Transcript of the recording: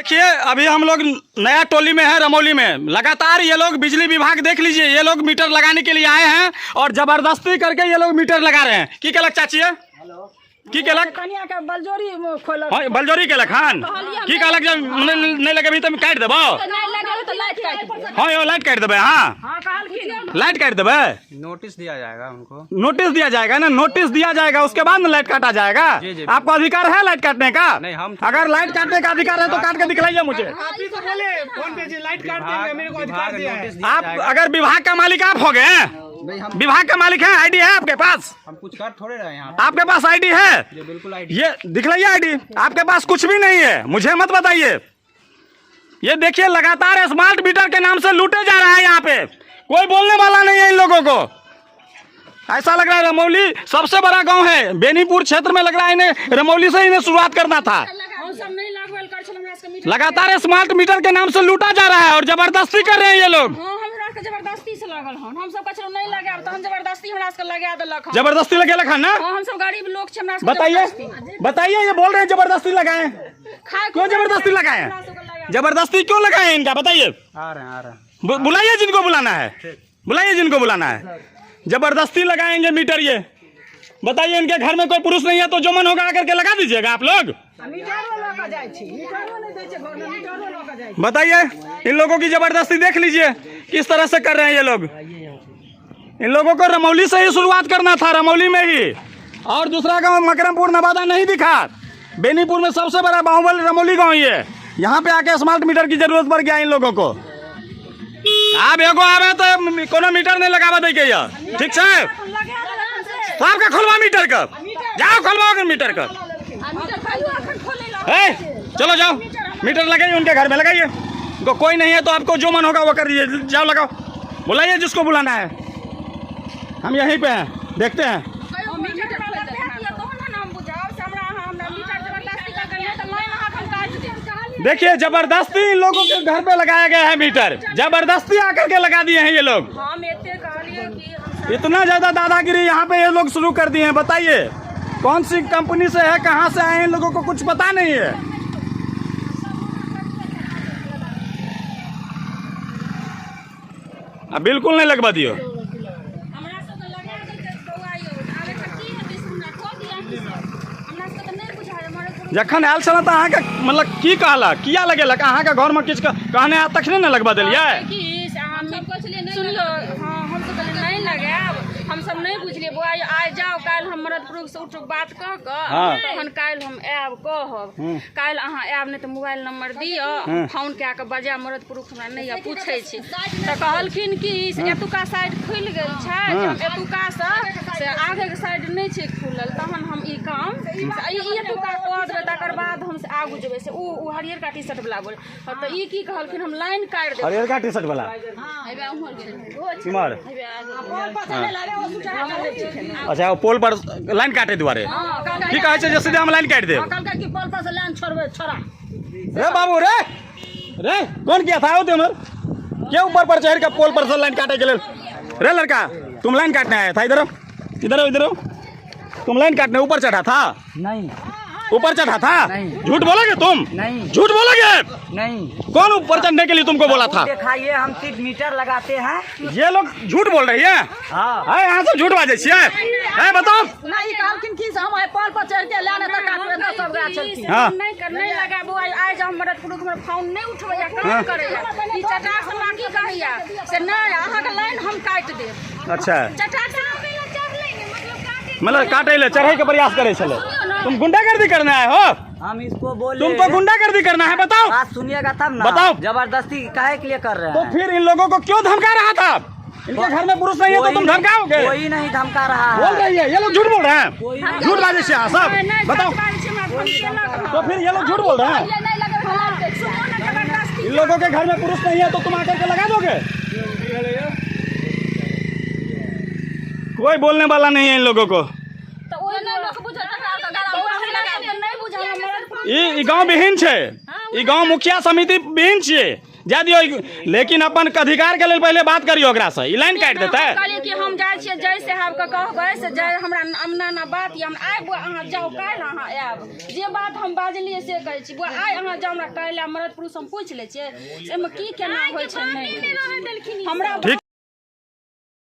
देखिए अभी हम लोग नया टोली में है, रमौली में। लगातार ये लोग बिजली विभाग देख लीजिए, ये लोग मीटर लगाने के लिए आए हैं और जबरदस्ती करके ये लोग मीटर लगा रहे हैं। की कहलक चाची है? की कहलक? कनिया के बलजोरी खोलक। हाँ, बलजोरी केलक हन। की कहलक जब नहीं लगेबही तऽ काटि देबौ। नहि लगेबै तऽ लाइट काटि देबै। हाँ यो लाइट काटि देबै। हाँ हाँ कहलखिन। लाइट काटि देबै। नोटिस दिया जाएगा उनको। नोटिस दिया जाएगा ना, नोटिस दिया जाएगा उसके बाद ना लाइट काटा जाएगा। जी, जी। आपको अधिकार है लाइट काटने का? नहीं, हम- अगर लाइट काटने का अधिकार है तो काट के दिखलाइए मुझे। आप ही तो बोले फोन पे जी लाइट काट देंगे, मेरे को अधिकार विभाग दिया है। नोटिस दिया आप जाएगा। अगर विभाग का मालिक आप हो गए, नहीं, हम विभाग का मालिक है, आईडी है आपके पास? हम कुछ कर थोड़े रहे हैं यहाँ। आपके पास आईडी है? ये बिल्कुल आईडी। ये दिखलाइए आईडी। आपके पास कुछ भी नहीं है, मुझे मत बताइए। ये देखिए लगातार स्मार्ट मीटर के नाम से लूटे जा रहा है, यहाँ पे कोई बोलने वाला नहीं है इन लोगों को। ऐसा लग रहा है रमौली सबसे बड़ा गांव है बेनीपुर क्षेत्र में, लग रहा है इन्हें रमौली से इन्हें शुरुआत करना था। हम सब नहि लगबैल करै छल हमरा सबके मीटर। लगातार स्मार्ट मीटर के नाम से लूटा जा रहा है और जबरदस्ती कर रहे हैं ये लोग। हाँ, हमरा सबके जबरदस्ती से लगल हन। हम सब कहै छलहुँ नहि लगायब, तहन जबरदस्ती हमरा सबके लगा देलक हन। जबरदस्ती लगेलक हन ना? हाँ, हम सब गरीब लोग छी, हमरा सबके बताइए जबरदस्ती। बताइए, ये बोल रहे हैं जबरदस्ती लगाए। खाय क्यों जबरदस्ती लगाए? हमरा सबके लगा। जबरदस्ती क्यों लगाए हैं इनका बताइए। आ रहे हैं, आ रहे हैं। बुलाइए जिनको बुलाना है, बुलाइए जिनको बुलाना है। जबरदस्ती लगाएंगे मीटर ये बताइए। इनके घर में कोई पुरुष नहीं है तो जो मन होगा आकर के लगा दीजिएगा आप लोग। बताइए इन लोगों की जबरदस्ती देख लीजिए किस तरह से कर रहे हैं ये लोग। इन लोगों को रमौली से ही शुरुआत करना था, रमौली में ही। और दूसरा गांव मकरमपुर नवादा नहीं दिखा। बेनीपुर में सबसे बड़ा बाहुबल रमौली गांव ये है। यहाँ पे आके स्मार्ट मीटर की जरूरत पड़ गया इन लोगों को। आब एगो आबे तो कोनो मीटर नहीं लगाबे दै के ये, ठीक छै? सबके खोलवा मीटर के, जाओ खोलवाओ मीटर के। आ मीटर कहियो अखन खोलै लए। ए, चलो जाओ मीटर लगाइए, उनके घर में लगाइए। उनको कोई नहीं है तो आपको जो मन होगा वो कर दीजिए। जाओ लगाओ, बुलाइए जिसको बुलाना है। हम यहीं पे हैं, देखते हैं। मीटर खोलि देलक तहन ने हम बुझब से हमरा अहाँ हमरा मीटर जबरदस्ती कऽ के नहि तऽ लाइन अहाँके हम काटि देब। देखिए जबरदस्ती इन लोगों के घर पे लगाया गया है मीटर, जबरदस्ती आकर के लगा दिए हैं ये लोग। हम एते कहलियै कि हम इतना ज्यादा दादागिरी यहाँ पे ये लोग शुरू कर दिए हैं। बताइए कौन सी कंपनी से है, कहाँ से आए हैं, इन लोगों को कुछ पता नहीं है। अब बिल्कुल नहीं लगवा दियो। हमरा सबके लगा देलकै बौआ यौ, आब एखन की हेतै से हमरा कऽ दिअ अहीं सब। हमरा सबके तऽ नहि बुझाइ मरद पुरुष। जखन आयल छल तऽ अहाँके मतलब की कहलक, किया लगेलक? अहाँके घरमे किछु कहने आयत तखने ने लगवा देलियै। की से अहाँ सुनियौ, हाँ, हम सब कहलियै नहि लगायब, हम सब नहि बुझलियै बौआ यौ, आइ जाउ काल्हि हम मरद पुरुष से उठु बात कऽ कऽ हाँ। तहन काल्हि हम आयब कहब, काल्हि अहाँ आयब नहि तऽ मोबाइल नंबर दिअ, फोन कए कऽ बजायब, मरद पुरुष हमरा नहि यऽ पूछै छी। तऽ कहलखिन कि से एतुका साइड खुलि गेल छै, जे हम एतुका से आगेके साइड नहि छै खुलल, तहन हम ई काम से ई एतुका कऽ देबै तकर बाद हम से आगू जेबै। से ओ हरियरका टी शर्ट वला बोल तऽ ई की कहलखिन हम लाइन काटि देबै। हरियरका टी शर्ट वाला इम्हर। अच्छा, ओ पोल पर लाइन काटे दुआरे की कहै छै जे सीधे हम लाइन काटि देब। कहलकै कि पोल पर से लाइन छोड़बै छोड़ा। रे बाबू रे रे कौन किया था? आओ तुम के ऊपर पर चढ़ के पोल पर से लाइन काटे के लिए। रे लड़का, तुम लाइन काटने आया था? इधर आओ, इधर आओ, इधर आओ। तुम लाइन काटने ऊपर चढ़ा था? नहीं। ऊपर चढ़ा था? नहीं। झूठ बोलोगे तुम? नहीं। झूठ बोलोगे? नहीं। कौन ऊपर चढ़ने के लिए तुमको बोला था? दिखाइए, हम सिर्फ मीटर लगाते हैं। ये लोग झूठ बोल रही है। हाँ। है यहाँ सब झूठ बाजै छियै है, बताओ। नहि, कहलखिन कि से हम एहि पोल पर चढ़ि के लाइन एतऽ काटबै तऽ सब गाछ छलखिन। हाँ। नहि कर नहि लगाबू आइ, आइ जब मरद पुरुष हमर फोन नहि उठबैया काम करैया ई चटाक हमरा की कहैया से नहि अहाँके लाइन हम काटि देब। अच्छा, चटाक से मतलब काटे ले चढ़े के प्रयास करे छले। तुम गुंडागर्दी करने आए हो? हम इसको बोले तुमको गुंडागर्दी करना है, बताओ। बात सुनिएगा तब ना। बताओ। जबरदस्ती काहे के लिए कर रहे तो हैं? फिर इन लोगों को क्यों धमका रहा था? इनके घर में पुरुष नहीं है तो कोई तुम नहीं- धमकाओगे? कोई नहीं धमका रहा बोल है। रही है ये लोग झूठ बोल रहे हैं। झूठ बाजै छियै अहाँ सब, नहि बताओ। सच बाजै छी, हमरा धमकेलक। तो फिर ये लोग झूठ बोल रहे हैं। नहि लगेबै हम लाइन सुनू ने जबरदस्ती। इन लोगों के घर में पुरुष नहीं है तो तुम आकर के लगा दोगे? कोई बोलने वाला नहीं है इन लोगों को। तऽ ओहि लोक बुझत नहि बुझल मरद पुरुष। ई गांव विहीन छै, ई गांव मुखिया समिति विहीन छियै। जा दियौ, लेकिन अपन अधिकार के लेल पहिले बात करियौ ओकरा से। ई लाइन काटि देतै। हम कहलियै कि हम जाइ छियै जय साहब के कहबै से जय हमरा अमना ना बात यऽ, हम आइ बुआ अहाँ जाउ, काल्हि अहाँ आयब। जे बात हम बाजलियै से कहै छी बुआ, आइ अहाँ जाउ, हमरा काल्हि आयब। मरद पुरुष हम पूछि लै छियै से एहिमे की केना होइ छै, नहि हमरा। ठीक।